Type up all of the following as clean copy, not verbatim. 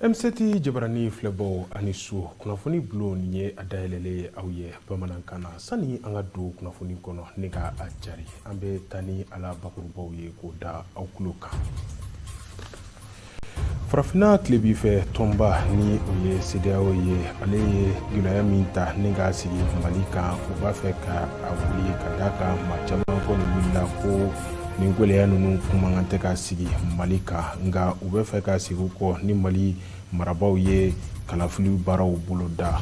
M7 jabarani filɛbaw ani su, kunnafoni bulon nin ye a dayɛlɛlen ye aw ye bamanankan na. Sani an ka don kunnafoni kɔnɔ ni ka a cari, an bɛ taa ni a la bakurubaw ye k'o da aw tulo kan. Farafinna tilebin fɛ tɔnba ni o ye CEDEAO ye, ale ye gɛlɛya min ta ni k'a sigi Mali kan, u b'a fɛ ka a wuli ka d'a kan maa caman kɔni wulila ko nin gɛlɛya ninnu kun man kan tɛ ka sigi Mali kan, nka u bɛ fɛ ka segin u kɔ ni Mali marabaaw ye kalafili baaraw boloda.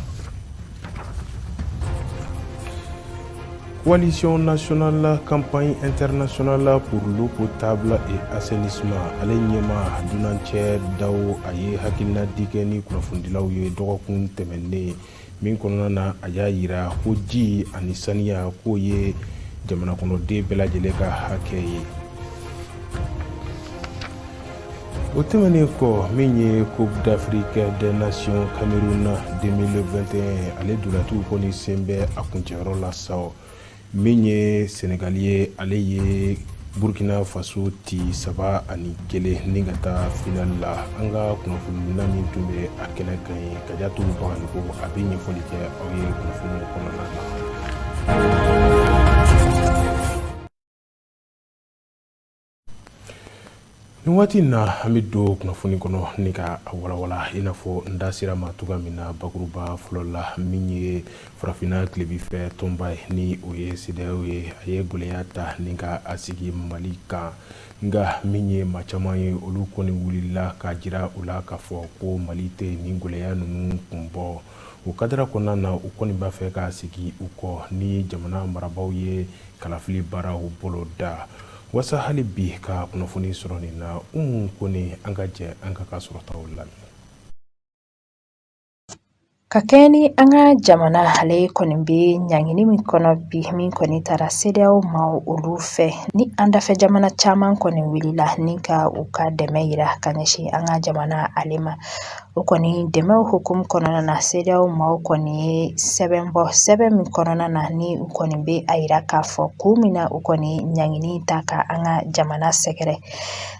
Coalition nationale campagne internationale pour l'eau potable et assainissement, ale ɲɛmaa Dunancɛ Dawo, a ye hakilina di kɛ ni kunnafonidilaw ye dɔgɔkun tɛmɛnen min kɔnɔna na, a y'a yira ko ji ani saniya k'o ye jamana kɔnɔden bɛɛ lajɛlen ka hakɛ ye. O tɛmɛnen kɔ, min ye Coupe d'Afrique des Nations Cameroun 2021, ale dolatiw kɔni sen bɛ a kuncɛyɔrɔ la sa. Min ye Senegal ye, ale ye Burkina Faso ci 3-1 ni ka taa final la. An ka kunnafonina min tun bɛ a kɛnɛ kan ye, Kajatu Baganogo, a bɛ ɲɛfɔli kɛ aw ye kunnafoni kɔnɔna na. Nin waati in na, an bɛ don kunnafoni kɔnɔ ni ka a walawala i n'a fɔ n da sera ma cogoya min na bakuruba fɔlɔ la. Min ye farafinna tilebin fɛ tɔnba ye, ni o ye CEDEAO ye, a ye gɛlɛya ta ni ka a sigi Mali kan, nka min ye maa caman ye, olu kɔni wulila k'a jira u la k'a fɔ ko Mali tɛ nin gɛlɛya ninnu kun bɔ. O kadara kɔnɔna na, u kɔni b'a fɛ ka segin u kɔ ni jamana marabaaw ye kalafili baaraw boloda. Waasa hali bi ka kunnafoni sɔrɔ nin na, Umu Kone, an ka jɛ an ka sɔrɔtaw lamɛn. Ka kɛɲɛ ni an ka jamana ale kɔni bɛ ɲangini min kɔnɔ bi, min kɔni taara CEDEAO maaw olu fɛ, ni an dafɛ jamana caman kɔni wulila ni ka u ka dɛmɛ yira ka ɲɛsin an ka jamana ale ma. O kɔni dɛmɛw hukumu kɔnɔna na, CEDEAO maaw kɔni ye sɛbɛn bɔ, sɛbɛn min kɔnɔna na ni u kɔni bɛ a yira k'a fɔ kun min na u kɔni ɲangini ta ka an ka jamana sɛgɛrɛ.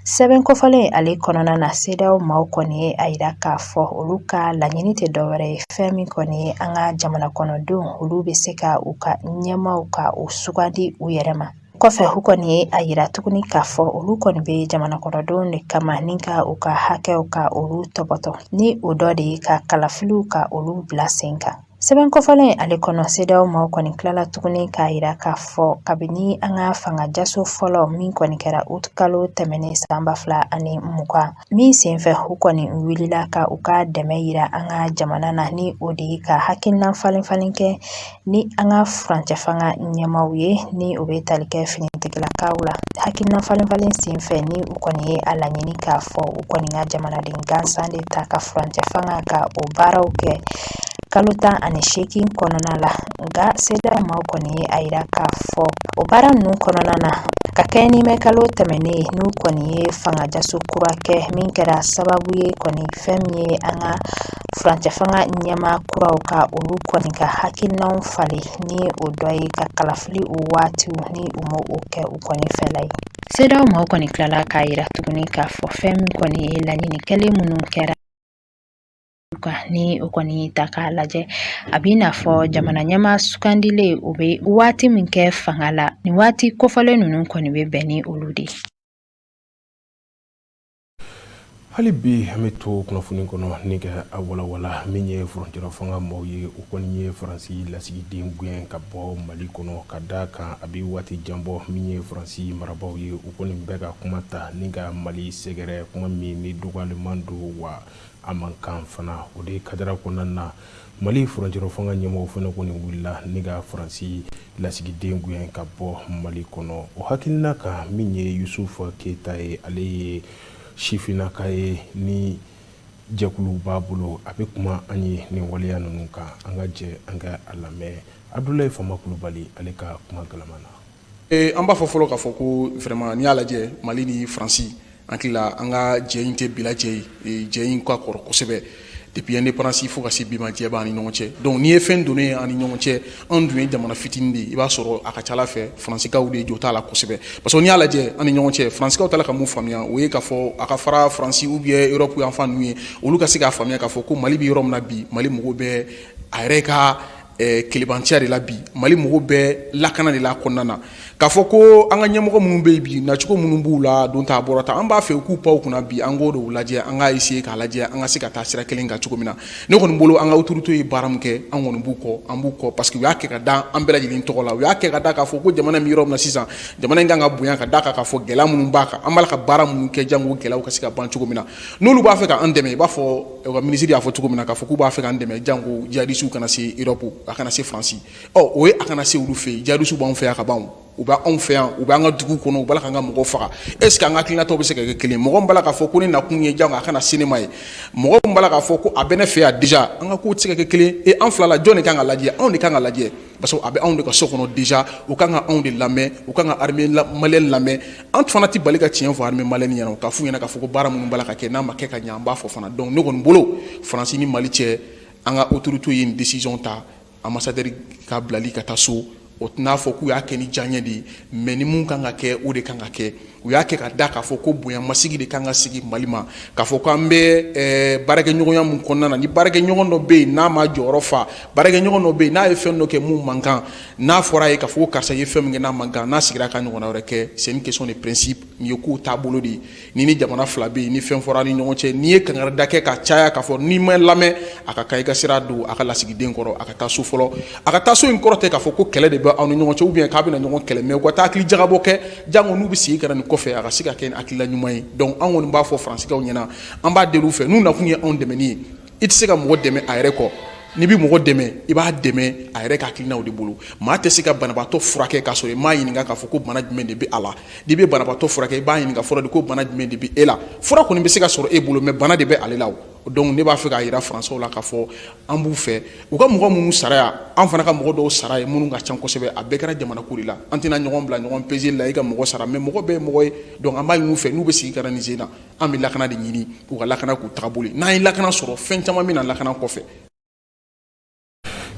Sɛbɛn kofɔlen ale kɔnɔna na, CEDEAO maaw kɔni ye a yira k'a fɔ olu ka laɲini tɛ dɔwɛrɛ ye, fɛn min kɔni ye an ka jamana kɔnɔdenw olu bɛ se ka u ka ɲɛmaaw ka u sugandi u yɛrɛ ma. Kɔfɛ, u kɔni ye a yira tuguni k'a fɔ olu kɔni bɛ jamana kɔnɔdenw de kama ni ka u ka hakɛw ka olu tɔpɔtɔ, ni o dɔ de ye ka kalafiliw ka olu bila sen kan. Sɛbɛn kofɔlen ale kɔnɔ, CEDEAO maaw kɔni tilala tuguni k'a yira k'a fɔ kabini an ka fanga jaso fɔlɔ min kɔni kɛra août kalo tɛmɛnen san 2020 min senfɛ, u kɔni wulila ka u ka dɛmɛ yira an ka jamana na, ni o de ye ka hakilina falen falen kɛ ni an ka furancɛ fanga ɲɛmaaw ye, ni o bɛ tali kɛ finitigilakaw la. Hakilina falen falen senfɛ, ni u kɔni ye a laɲini k'a fɔ u kɔni ka jamanaden gansan de ta ka furancɛ fanga ka o baaraw kɛ kalo 18 kɔnɔna la. Nka CEDEAO maaw kɔni ye a yira k'a fɔ o baara ninnu kɔnɔna na, ka kɛɲɛ ni mɛ kalo tɛmɛnen ye, n'u kɔni ye fanga jaso kura kɛ min kɛra sababu ye kɔni fɛn min ye an ka furancɛ fanga ɲɛmaa kuraw ka olu kɔni ka hakilinaw falen, ni o dɔ ye ka kalafili o waatiw ni u ma o kɛ u kɔni fɛla ye. CEDEAO maaw kɔni tilala k'a yira tuguni k'a fɔ fɛn min kɔni ye laɲini kɛlen minnu kɛra kan, ni o kɔni ta k'a lajɛ, a b'i n'a fɔ jamana ɲɛmaa sugandilen o bɛ waati min kɛ fanga la, nin waati kofɔlen ninnu kɔni bɛ bɛn ni olu de ye. Hali bi an bɛ to kunnafoni kɔnɔ ni ka a walawala. Min ye furancɛrɔ fanga maaw ye, u kɔni ye Faransi lasigiden gɛn ka bɔ Mali kɔnɔ, ka da kan a bɛ waati jan bɔ. Min ye Faransi marabaaw ye, u kɔni bɛ ka kuma ta ni ka Mali sɛgɛrɛ, kuma min ni dɔgɔyaliman don wa a man kan fana. O de kadara kɔnɔna na, Mali furancɛrɔ fanga ɲɛmɔgɔw fana kɔni wulila ni ka Faransi lasigiden gɛn ka bɔ Mali kɔnɔ. O hakilina kan, min ye Yusufu Keyita ye, ale ye sifinnaka ye ni jɛkulu b'a bolo, a bɛ kuma an ye nin waleya ninnu kan. An ka jɛ an ka a lamɛn Abudulayi Fama Kulubali ale ka kuma galama na. An b'a fɔ fɔlɔ k'a fɔ ko vraiment, n'i y'a lajɛ, Mali ni Faransi, an hakili la an ka jɛ in tɛ bila jɛ ye, jɛ in ka kɔrɔ kosɛbɛ. Depuis indépendance fo ka se bi ma, diɲɛ b'an ni ɲɔgɔn cɛ. Donc n'i ye fɛn donnen ye an ni ɲɔgɔn cɛ, an dun ye jamana fitinin de ye, i b'a sɔrɔ a ka ca ala fɛ, Faransikaw de jo t'a la kosɛbɛ, parce que n'i y'a lajɛ an ni ɲɔgɔn cɛ, Faransikaw t'a la ka mun faamuya, o ye k'a fɔ a ka fara Faransi ou bien Europe yan fan ninnu ye, olu ka se k'a faamuya k'a fɔ ko Mali bɛ yɔrɔ min na bi, Mali mago bɛ a yɛrɛ ka kelebanciya de la bi, Mali mago bɛ lakana de la kɔnɔna na. K'a fɔ ko an ka ɲɛmɔgɔ minnu bɛ yen bi, nacogo minnu b'u la, don ta bɔra ta, an b'a fɛ u k'u pan u kunna bi, an k'o de lajɛ, an k'a essayer k'a lajɛ an ka se ka taa sira kelen kan cogo min na. Ne kɔni bolo, an ka autorité ye baara min kɛ, an kɔni b'u kɔ, an b'u kɔ, parce que u y'a kɛ ka da an bɛɛ lajɛlen tɔgɔ la. U y'a kɛ ka da k'a fɔ ko jamana min yɔrɔ min na sisan, jamana in kan ka bonya, ka da kan k'a fɔ gɛlɛya minnu b'a kan, an b'a la ka baara minnu kɛ jango gɛlɛyaw ka se ka ban cogo min na. N'olu b'a fɛ k'an dɛmɛ, i b'a fɔ u ka minisiri y'a fɔ cogo min na, k'a fɔ k'u b'a fɛ k'an dɛmɛ jango jihadisiw kana se Europe, a kana se Faransi, ɔ o ye a kana se olu fɛ yen. Jihadisiw b'anw fɛ yan ka ban, u b'anw fɛ yan, u b'an ka dugu kɔnɔ, u b'a la k'an ka mɔgɔw faga. Est ce que an ka hakilinataw bɛ se ka kɛ kelen? Mɔgɔ min b'a la k'a fɔ ko ne nakun ye jango a kana se ne ma ye, mɔgɔ min b'a la k'a fɔ ko a bɛ ne fɛ yan déjà, an ka kow tɛ se ka kɛ kelen ye. An fila la, jɔn de kan ka lajɛ? Anw de kan ka lajɛ, parce que a bɛ anw de ka so kɔnɔ déjà. U kan ka anw de lamɛn, u kan ka armée malienne lamɛn. An fana tɛ bali ka tiɲɛ fɔ armée malienne ɲɛna, k'a f'u ɲɛna k'a fɔ ko baara minnu b'a la ka kɛ, n'a ma kɛ ka ɲɛ, an b'a fɔ fana. Donc ne kɔni bolo, Faransi ni Mali cɛ, an ka autorité ye nin décision ta, ambassadeur ka bilali ka taa so, o tɛna fɔ k'u y'a kɛ ni diyaɲɛ de ye, mais ni mun kan ka kɛ, o de kan ka kɛ. U y'a kɛ ka da k'a fɔ ko bonya masigi de kan ka sigi Mali ma, k'a fɔ k'an bɛ baarakɛɲɔgɔnya mun kɔnɔna na, ni baarakɛɲɔgɔn dɔ bɛ yen n'a ma jɔyɔrɔ fa, baarakɛɲɔgɔn dɔ bɛ yen n'a ye fɛn dɔ kɛ mun man kan, n'a fɔra a ye k'a fɔ ko karisa ye fɛn min kɛ n'a man kan, n'a sigira ka ɲɔgɔnna wɛrɛ kɛ, c'est une question de principe. Nin ye kow taabolo de ye. Ni jamana fila bɛ yen, ni fɛn fɔra ni ɲɔgɔn cɛ, n'i ye kangarida kɛ ka caya k'a fɔ n'i ma lamɛn, a ka kan i ka sira don a ka lasigiden kɔrɔ, a ka taa so fɔlɔ. A ka taa so in kɔrɔ tɛ k'a fɔ ko kɛlɛ de bɛ aw ni ɲɔgɔn cɛ ou bien k'a bɛna ɲɔgɔn kɛlɛ, mais u ka taa hakili jagabɔ kɛ jango n'u bɛ segin ka na nin kɔfɛ, a ka se ka kɛ ni hakilila ɲuman ye. Donc an kɔni b'a fɔ Faransikaw ɲɛna, an b'a deli u fɛ, n'u nakun ye anw dɛmɛni ye, i tɛ se ka mɔgɔ dɛmɛ a yɛrɛ kɔ. N'i bɛ mɔgɔ dɛmɛ, i b'a dɛmɛ a yɛrɛ ka hakilinaw de bolo. Maa tɛ se ka banabaatɔ furakɛ k'a sɔrɔ i m'a ɲininka k'a fɔ ko bana jumɛn de bɛ a la. N'i bɛ banabaatɔ furakɛ, i b'a ɲininka fɔlɔ de ko bana jumɛn de bɛ e la. Fura kɔni bɛ se ka sɔrɔ e bolo, mais bana de bɛ ale la. Donc ne b'a fɛ k'a jira Faransɛw la k'a fɔ an b'u fɛ. U ka mɔgɔ minnu sara yan, an fana ka mɔgɔ dɔw sara ye minnu ka ca kosɛbɛ, a bɛɛ kɛra jamana ko de la. An tɛna ɲɔgɔn bila ɲɔgɔn peseli la, i ka mɔgɔ sara, mais mɔgɔ bɛɛ ye mɔgɔ ye. Donc an b'a ɲini u fɛ, n'u bɛ sigi ka na nin sen na, an bɛ lakana de ɲini, u ka lakana k'u tagabolo. N'an ye lakana sɔrɔ, fɛn caman bɛ na lakana kɔfɛ.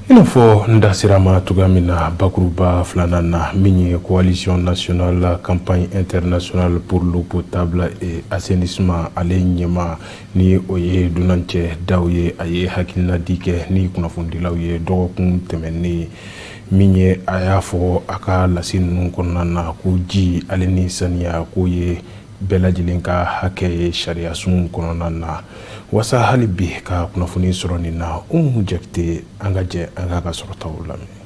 I n'a fɔ n da sera ma cogoya min na bakuruba filanan na, min ye Coalition nationale campagne internationale pour l'eau potable et assainissement, ale ɲɛma ni o ye Dunancɛ Daw ye, a ye hakilinadi kɛ ni kunnafonidilaw ye dɔgɔkun tɛmɛnen min ye. A y'a fɔ a ka lase ninnu kɔnɔna na ko ji ale ni saniya k'o ye bɛɛ lajɛlen ka hakɛ ye sariyasun kɔnɔna na. Wasa hali bi ka kunnafoni sɔrɔ nin na, Umu Jakite, an ka jɛ an k'a ka sɔrɔtaw lamɛn.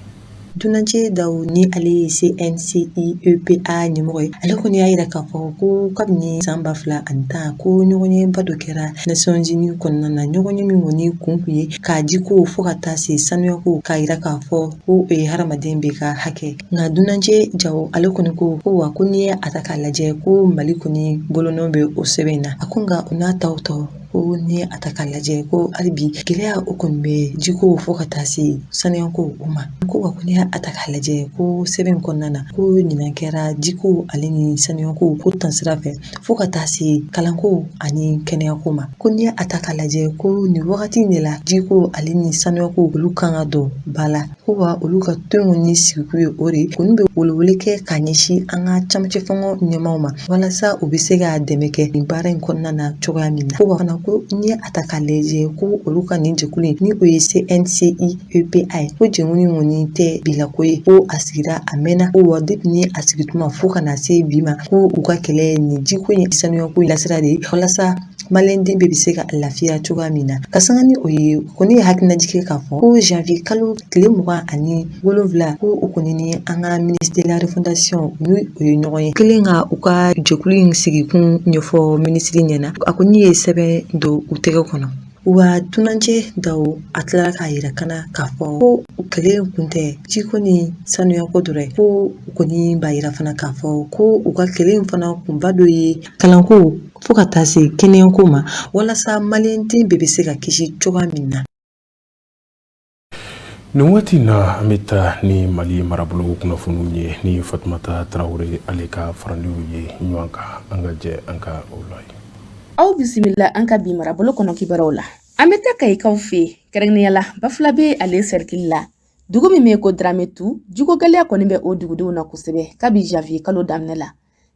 Dunancɛ Daw, ni ale ye CNCIEPA ɲɛmɔgɔ ye, ale kɔni y'a yira k'a fɔ ko kabini san 2010, ko ɲɔgɔnyeba dɔ kɛra Nations Unies kɔnɔna na, ɲɔgɔnye min kɔni kun kun ye k'a jiko fo ka taa se sanuyako, k'a yira k'a fɔ ko o ye hadamaden bɛɛ ka hakɛ. Nka Dunancɛ Jaw, ale kɔni ko ko wa ko n'i ye a ta k'a lajɛ, ko Mali kɔni bolonɔ bɛ o sɛbɛn in na. A ko nka o n'a taw tɔ, ko n'i ye a ta k'a lajɛ, ko hali bi gɛlɛya o kɔni bɛ jiko fo ka taa se sanuyako o ma. Ko wa ko n'i y'a ta k'a lajɛ, ko sɛbɛn kɔnɔna na, ko ɲinan kɛra jiko ale ni sanuyako ko tansira fɛ fo ka taa se kalanko ani kɛnɛyako ma. Ko n'i y'a ta k'a lajɛ, ko nin wagati in de la jiko ale ni sanuyako olu kan ka don ba la. Ko wa olu ka tɔn kɔni sigikun ye o de ye, kɔni bɛ welewele kɛ k'a ɲɛsin an ka camancɛ fanga ɲɛmaaw ma walasa u bɛ se ka dɛmɛ kɛ nin baara in kɔnɔna na cogoya min na. Ko wa fana, ko n'i ye a ta k'a lajɛ, ko olu ka nin jɛkulu in, ni o ye CNCIEPA ye, ko jɛkulu in kɔni tɛ bilako ye, ko a sigira a mɛnna. Ko wa depuis ni a sigi tuma fo ka na se bi ma, ko u ka kɛlɛ nin jiko in sanuyako lasira de ye walasa maliyɛnden bɛɛ bɛ se ka lafiya cogoya min na. Ka sanga ni o ye, kɔni ye hakilinajigin k'a fɔ ko janvier kalo tile 27, ko o kɔni ni an ka ministre de la refondation ni o ye ɲɔgɔn ye kelen ka u ka jɛkulu in sigikun ɲɛfɔ minisiri ɲɛna. A kɔni ye sɛbɛn don u tɛgɛ kɔnɔ. Wa Dunancɛ Daw, a tilara k'a yira kana k'a fɔ ko kɛlɛ in kun tɛ jiko ni sanuyako dɔrɔn ye, ko u kɔni b'a yira fana k'a fɔ ko u ka kɛlɛ in fana kunba dɔ ye kalanko fo ka taa se kɛnɛyako ma walasa maliyɛnden bɛɛ bɛ se ka kisi cogoya min na. Nin waati in na, an bɛ taa ni Mali marabolo kunnafoniw ye ni Fatumata Tarawele, ale ka faraliw ye ɲɔgɔn kan. An ka jɛ an ka o la. Aw bisimila an ka bi marabolo kɔnɔ kibaruyaw la. An bɛ taa Kayikaw fɛ yen, kɛrɛnkɛrɛnnenya la Bafulabe ale sɛrikili la. Dugu min bɛ yen ko Darametu, jiko gɛlɛya kɔni bɛ o dugudenw na kosɛbɛ kabi janvier kalo daminɛ la.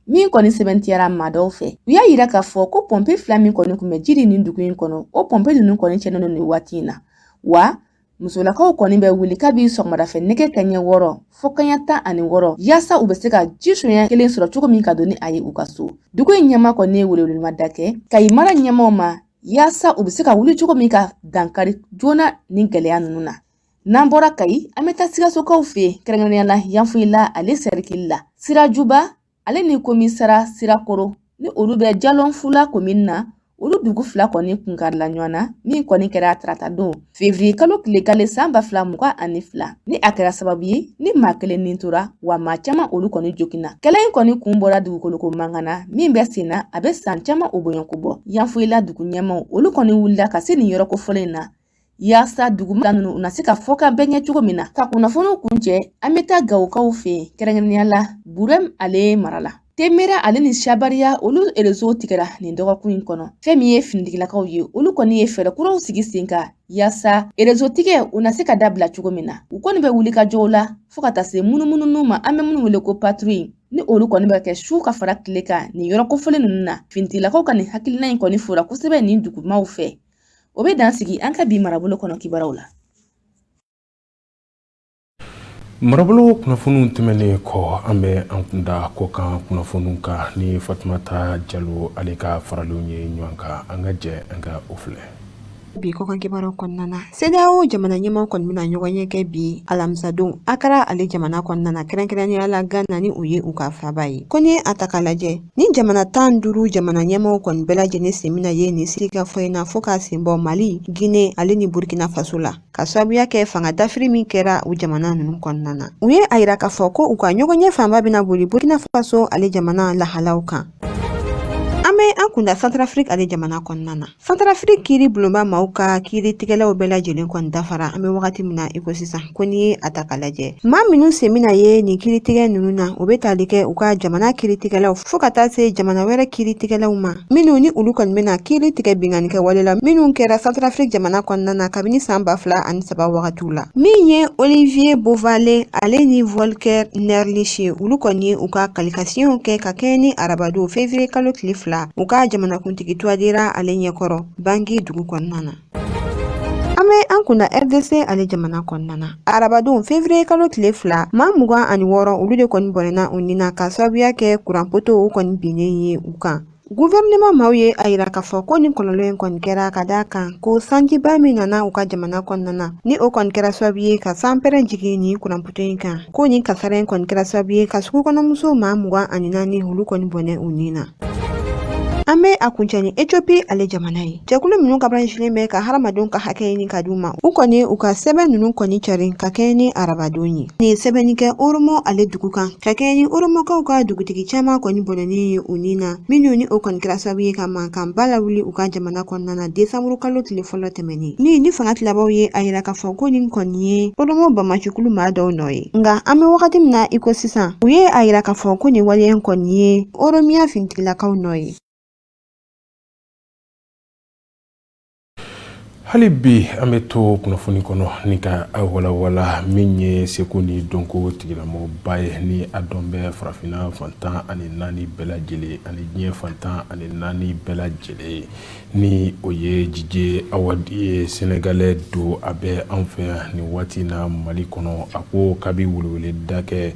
Min kɔni sɛbɛntiyara maa dɔw fɛ, u y'a yira k'a fɔ ko pɔnpe fila min kɔni tun bɛ ji di nin dugu in kɔnɔ, o pɔnpe ninnu kɔni tiɲɛnen don nin waati in na. Wa musolakaw kɔni bɛ wuli kabi sɔgɔmadafɛ nɛgɛ kaɲɛ 6 fo kaɲɛ 16 yaasa u bɛ se ka ji sonya kelen sɔrɔ cogo min ka don ni a ye u ka so. Dugu in ɲɛmaa kɔni ye welewelemada kɛ Kayi mara ɲɛmaaw ma yaasa u bɛ se ka wuli cogo min ka dankari joona nin gɛlɛya ninnu na. N'an bɔra Kayi, an bɛ taa Sikasokaw fɛ yen, kɛrɛnkɛrɛnnenya la Yanfoyila ale sɛrikili la. Sirajuba ale ni Komisara Sirakoro ni olu bɛ Jalɔnfula komini na, olu dugu fila kɔni kunkarila ɲɔgɔn na min kɔni kɛra tarata don fevrier kalo tile kelen san 2022, ni a kɛra sababu ye ni maa kelen ni tora, wa maa caman olu kɔni joginna. Kɛlɛ in kɔni kun bɔra dugukoloko mankan na min bɛ sen na a bɛ san caman o bɔɲɔgɔnko bɔ. Yanfoyila dugu ɲɛmaaw olu kɔni wulila ka se nin yɔrɔ kofɔlen in na yaasa dugu ninnu u na se ka fɔ ka bɛn kɛ cogo min na. Ka kunnafoniw kuncɛ, an bɛ taa Gawokaw fɛ yen, kɛrɛnkɛrɛnnenya la Burɛm ale mara la. Temera ale ni Sabariya olu erezo tigɛra nin dɔgɔkun in kɔnɔ. Fɛn min ye finitigilakaw ye, olu kɔni ye fɛɛrɛ kuraw sigi sen kan yaasa erezo tigɛ u na se ka dabila cogo min na. U kɔni bɛ wuli ka jɔw la fo ka taa se munumununu ma, an bɛ minnu wele ko patrouille, ni olu kɔni bɛ kɛ su ka fara tile kan nin yɔrɔ kofɔlen ninnu na. Finitigilakaw ka nin hakilina in kɔni fora kosɛbɛ nin dugumaw fɛ. O bɛ dan sigi an ka bi marabolo kɔnɔ kibaruyaw la. Marabolo kunnafoniw tɛmɛnen kɔ, an bɛ an kunda kɔkan kunnafoniw kan ni Fatumata Jalo ale ka faralenw ye ɲɔgɔn kan. An ka jɛ an ka o filɛ. Bi kɔkan kibaruyaw kɔnɔna na, CEDEAO jamana ɲɛmaaw kɔni bɛna ɲɔgɔnye kɛ bi alamisadon Akara ale jamana kɔnɔna na, kɛrɛnkɛrɛnnenya la Gana, ni o ye u ka faaba ye. Ko n'i ye a ta k'a lajɛ, ni jamana 15 jamana ɲɛmaaw kɔni bɛɛ lajɛlen sen bɛna ye nin sigikafɔ in na, fo k'a sen bɔ Mali, Guinée ale ni Burkina Faso la, ka sababuya kɛ fanga dafiri min kɛra u jamana ninnu kɔnɔna na. U ye a yira k'a fɔ ko u ka ɲɔgɔnye fanba bɛna boli Burkina Faso ale jamana lahalaw kan. An bɛ an kunda Centrafrique ale jamana kɔnɔna na. Centrafrique kiiri bulonba maaw ka kiiri tigɛlaw bɛɛ lajɛlen kɔni dafara an bɛ wagati min na i ko sisan. Ko n'i ye a ta k'a lajɛ, maa minnu sen bɛna ye nin kiiri tigɛ ninnu na, u bɛ tali kɛ u ka jamana kiiri tigɛlaw fo ka taa se jamana wɛrɛ kiiri tigɛlaw ma, minnu ni olu kɔni bɛna kiiri tigɛ binkanni kɛ wale la minnu kɛra Centrafrique jamana kɔnɔna na kabini san 2003 wagatiw la. Min ye Olivier Bovale ale ni Volker Nerlich ye, olu kɔni ye u ka kalikasiyɛnw kɛ ka kɛɲɛ ni arabadon février kalo tile 2 u ka jamanakuntigi Touadéra ale ɲɛkɔrɔ Bangui dugu kɔnɔna na. An bɛ an kunda RDC ale jamana kɔnɔna na. Arabadon février kalo tile 2, maa 26 olu de kɔni bɔnɛna u ni na ka sababuya kɛ kuranpoto kɔni binnen ye u kan. Gouvernement maaw ye a yira k'a fɔ ko nin kɔlɔlɔ in kɔni kɛra ka d'a kan ko sanjiba min nana u ka jamana kɔnɔna na, ni o kɔni kɛra sababu ye ka sanpɛrɛn jigin nin kuranpoto in kan. Ko nin kasara in kɔni kɛra sababu ye ka sugukɔnɔmuso maa 24 olu kɔni bɔnɛ u ni na. An bɛ a kuncɛ ni Ethiopie ale jamana ye. Jɛkulu minnu ka baara bɛ ka hadamadenw ka hakɛ ɲini ka d'u ma, u kɔni u ka sɛbɛn ninnu kɔni cari ka kɛɲɛ ni arabadon ye. Nin ye sɛbɛnni kɛ Oromo ale dugu kan ka kɛɲɛ ni Oromokaw ka dugutigi caman kɔni bɔnɛnen ye u ni na, minnu ni o kɔni kɛra sababu ye ka mankanba lawuli u ka jamana kɔnɔna na desanburu kalo tile fɔlɔ tɛmɛnen. Min ni fanga tilabaw ye a yira k'a fɔ ko nin kɔni ye Oromo banbaancikulu maa dɔw nɔ ye. Nka an bɛ wagati min na i ko sisan, u ye a yira k'a fɔ ko nin waleya in kɔni ye Oromiya finitigilakaw nɔ ye. Hali bi an bɛ to kunnafoni kɔnɔ ni ka a walawala. Min ye seko ni dɔnko tigilamɔgɔba ye, ni a dɔn bɛ farafinna fan 14 bɛɛ lajɛlen ani diɲɛ fan 14 bɛɛ lajɛlen, ni o ye Dj Awadi ye, Sénégalais don, a bɛ an fɛ yan nin waati na Mali kɔnɔ. A ko k'a bɛ weleweleda kɛ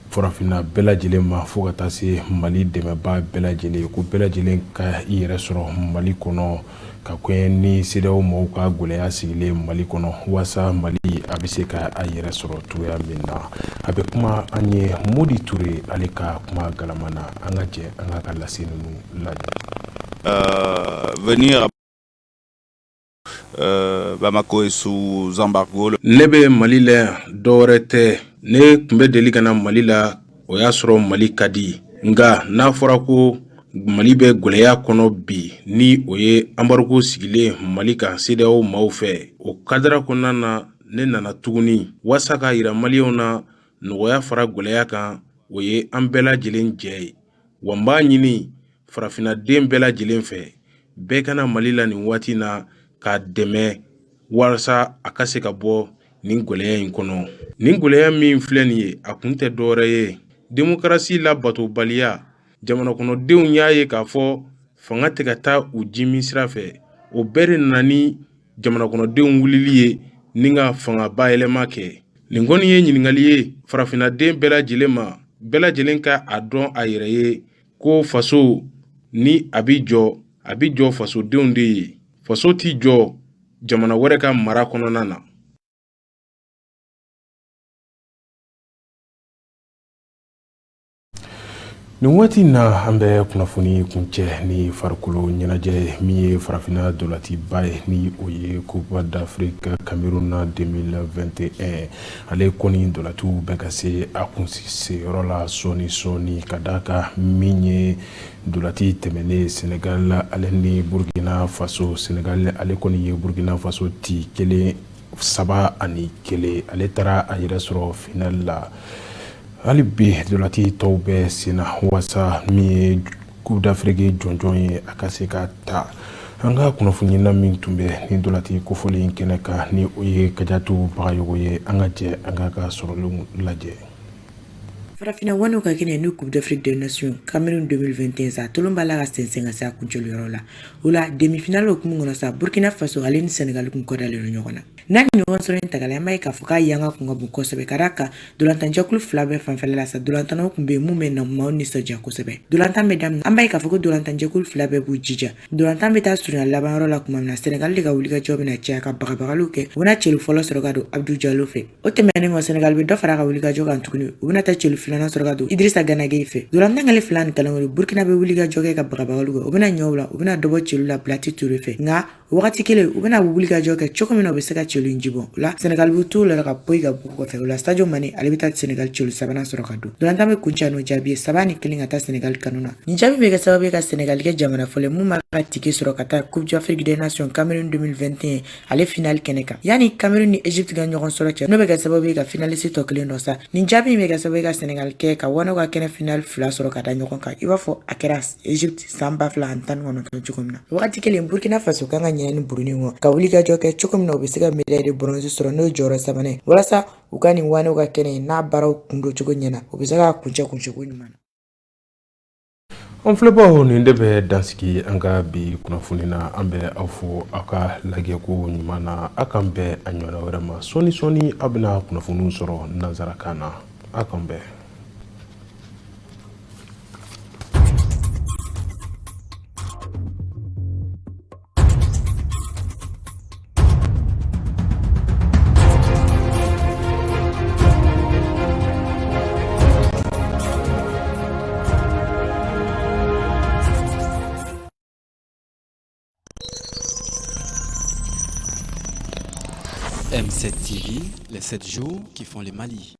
farafinna bɛɛ lajɛlen ma fo ka taa se Mali dɛmɛbaa bɛɛ lajɛlen, ko bɛɛ lajɛlen ka i yɛrɛ sɔrɔ Mali kɔnɔ ka kɛɲɛ ni CEDEAO mɔgɔw ka gɛlɛya sigilen Mali kɔnɔ, waasa Mali a bɛ se ka a yɛrɛ sɔrɔ cogoya min na. A bɛ kuma an ye Modi Ture ale ka kuma galama na. An ka jɛ an ka lase ninnu lajɛ. Venir Bamako est sous embargo. Ne bɛ Mali la yan, dɔwɛrɛ tɛ. Ne tun bɛ deli ka na Mali la, o y'a sɔrɔ Mali ka di. Nka n'a fɔra ko Mali bɛ gɛlɛya kɔnɔ bi, ni o ye embargo sigilen Mali kan CEDEAO maaw fɛ, o kadara kɔnɔna na, ne nana tuguni waasa k'a yira maliyɛnw na, nɔgɔya fara gɛlɛya kan, o ye an bɛɛ lajɛlen jɛ ye. Wa n b'a ɲini farafinnaden bɛɛ lajɛlen fɛ, bɛɛ ka na Mali la nin waati na k'a dɛmɛ walasa a ka se ka bɔ nin gɛlɛya in kɔnɔ. Nin gɛlɛya min filɛ nin ye, a kun tɛ dɔwɛrɛ ye demokarasi labatobaliya. Jamana kɔnɔdenw y'a ye k'a fɔ fanga tɛ ka taa u jimi sira fɛ. O bɛɛ de nana ni jamana kɔnɔdenw wulili ye ni ka fanga bayɛlɛma kɛ. Nin kɔni ye ɲininkali ye farafinnaden bɛɛ lajɛlen ma, bɛɛ lajɛlen ka a dɔn a yɛrɛ ye ko faso ni a bɛ jɔ, a bɛ jɔ fasodenw de ye. Faso tɛ jɔ jamana wɛrɛ ka mara kɔnɔna na. Nin waati in na, an bɛ kunnafoni kuncɛ ni farikolo ɲɛnajɛ ye, min ye farafinna dolaciba ye, ni o ye Coupe d'Afrique Cameroun 2021. Ale kɔni dolaciw bɛ ka se a kunseyɔrɔ la sɔɔni sɔɔni, ka d'a kan min ye dolaci tɛmɛnen, Sénégal ale ni Burkina Faso, Sénégal ale kɔni ye Burkina Faso ci kelen 3-1. Ale taara a yɛrɛ sɔrɔ finale la. Hali bi dolaci tɔw bɛ sen na walasa min ye Coupe d'Afrique jɔnjɔn ye, a ka se ka ta. An ka kunnafonina min tun bɛ nin dolaci kofɔlen kɛnɛ kan, ni o ye Kajatu Bagayogo ye, an ka jɛ an k'a ka sɔrɔlenw lajɛ. Farafinna wanew ka kɛnɛ ni Coupe d'Afrique des Nations Cameroun 2021 sa, tolon b'a la ka sɛnsɛn ka se a kuncɛli yɔrɔ la. O la demi-finale hukumu kɔnɔ sa, Burkina Faso ale ni Senegal kun kɔdalen don ɲɔgɔn na. N'a ni ɲɔgɔn sɔrɔ in tagala, an b'a ye k'a fɔ k'a yanga kun ka bon kosɛbɛ, ka d'a kan dolantanjɛkulu fila bɛɛ fanfɛla la sa, dolantannaw kun bɛ yen mun bɛ na maaw nisɔndiya kosɛbɛ. Dolantan bɛ daminɛ, an b'a ye k'a fɔ ko dolantanjɛkulu fila bɛɛ b'u jija. Dolantan bɛ taa surunya laban yɔrɔ la tuma min na, Senegal de ka wulikajɔ bɛna caya ka bagabagaliw kɛ. U bɛna celu fɔlɔ sɔrɔ ka don Abdou Diallo fɛ. O tɛmɛnen kɔ, Senegal bɛ dɔ fara a ka wulikajɔ kan tuguni. U bɛna taa celu filanan sɔrɔ ka don Idrissa Gana Gueye fɛ. Dolantan kɛlen 2-1, Burkina bɛ wulikajɔ kɛ ka bagabagaliw kɛ. U bɛna ɲɛ la, u bɛna dɔ bɔ celu la Blati Touré fɛ. Nka wagati kelen, u bɛna wulikajɔ kɛ cogo min na u bɛ se ka celu in jibɔ. O la Senegal bɛ t'u la ka poyi ka bɔ kɔfɛ. O la Sadio Mané ale bɛ taa Senegal celu sabanan sɔrɔ ka don. Dolantan bɛ kuncɛ n'o jaabi ye 3-1 ka taa Senegal kanu na. Nin jaabi bɛ kɛ sababu ye ka Senegal kɛ jamana fɔlɔ ye mun b'a ka tike sɔrɔ ka taa Coupe d'Afrique des Nations Cameroun 2021 ale finale kɛnɛ kan. Yanni Cameroun ni Egypte ka ɲɔgɔn sɔrɔ cɛ, n'o bɛ kɛ sababu ye ka finaliste tɔ kelen dɔ sa. Nin jaabi in bɛ kɛ sababu ye ka Senegal kɛ ka wanew ka kɛnɛ finale fila sɔrɔ ka da ɲɔgɔn kan, i b'a fɔ a kɛra Egypte san 2019 cogo min na. Wagati kelen, Burkina Faso kan ka ɲinɛ ni Burundi kɔ ka wulikajɔ kɛ cogo min na u bɛ se ka médaille de bronze sɔrɔ, n'o ye jɔyɔrɔ sabanan ye, walasa u ka nin wanew ka kɛnɛ n'a baaraw kun don cogo ɲɛna, u bɛ se k'a kuncɛ kuncɛko ɲuman na. An filɛbaaw, nin de bɛ dansigi an ka bi kunnafoni na. An bɛ aw fo aw ka lajɛko ɲuman na. Aw k'an bɛn a ɲɔgɔnna wɛrɛ ma sɔɔni sɔɔni. Aw bɛna kunnafoniw sɔrɔ nansarakan na. Aw k'an bɛn. M7 TV, les 7 jours qui font le Mali.